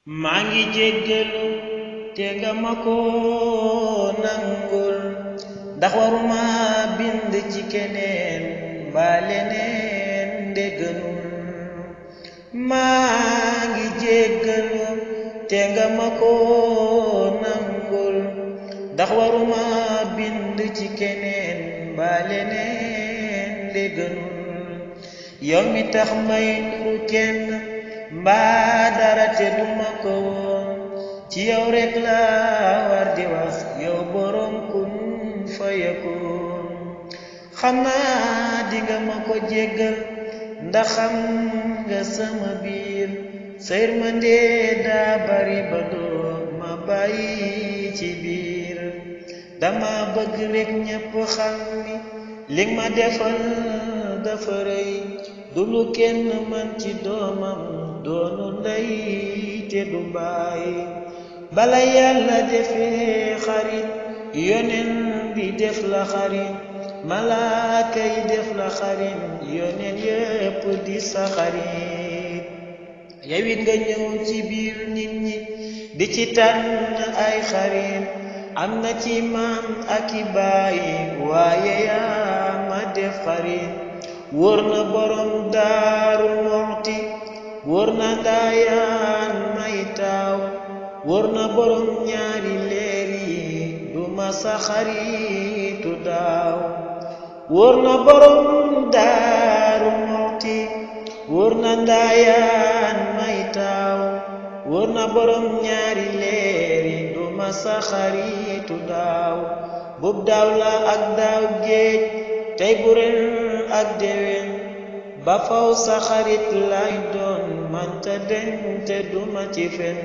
maa ngi jéggalu te nga ma ko nangul ndax waruma bind ci keneen mbaa leneen ndegganul maa ngi jéggalu te nga ma ko nangul ndax waruma bind ci keneen mbaa leneen ndegganul yow mi tax may nuru kenn mbaa dara te duma ko woon ci yow rek la war di wax yow borom kun fayakun xam naa dinga ma ko jéggal ndax xam nga sama biir sa yërmande daa bari ba doo ma bàyyi ci biir dama bëgg rek ñépp xam ni li ma defal dafa rëy du lu kenn man ci doomam doonu ndey te du baay bala yàlla defee xarit yonen bi def la xarit malaaka yi def la xarit yonen yépp di sa xarit yawit nga ñëw ci biir nit ñi di ci tànn ay xarit am na ci maam ak i baay waaye yaa ma def xarit wóor na borom Daaru Muxti wóor na Ndaayaan may taaw wóor na borom ñaari leer yi du ma sa xaritu daaw wóor na borom Daaru Muxti wóor na Ndaayaan may taaw wóor na borom ñaari leer yi du ma sa xaritu daaw bub daaw la ak daaw géej tey bu ren ak déwén ba faw sa xarit lay doon man te deñ te duma ci fen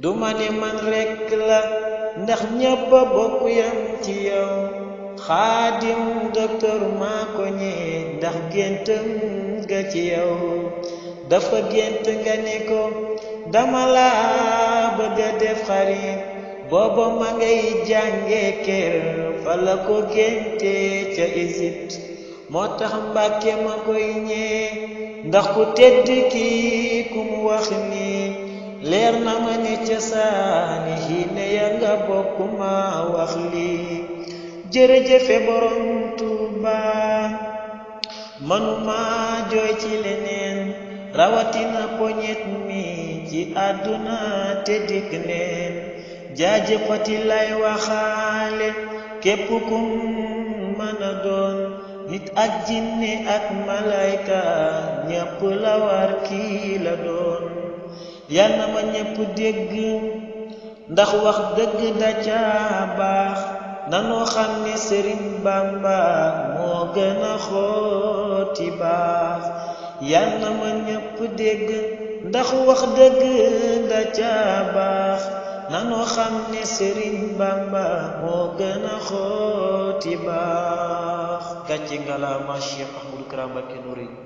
duma ne man rekk la ndax ñépp a bokk yam ci yow xaadim docteur maa ko ñee ndax géntam ga ci yow dafa gént nga ne ko dama la bëgga def xarit booba ma ngay jànge kër fa la ko génte ca Égypte moo tax Mbàkke ma koy ñee ndax ku tedd kii ku mu wax ni leer na ma ne ca saani xiine ya nga bokk ma wax lii jërëjëfe borom Tuuba manuma jooy ci leneen rawatina poñet mi ci àdduna te dikk neen jaajëfati lay waxaale képp kum mën a doon nit ak jinne ak malayka ñépp la war kii la doon yal na ma ñépp dégg ndax wax dëgg da ca baax nanoo xam ne Sëriñ Bamba moo gën a xooti baax yal na ma ñépp dégg ndax wax dëgg da ca baax nanoo xam ne Sëriñ Bamba moo gën a xooti baax gàcce ngalaama Cheikh Ahmadou Kara Mbacké Noreyni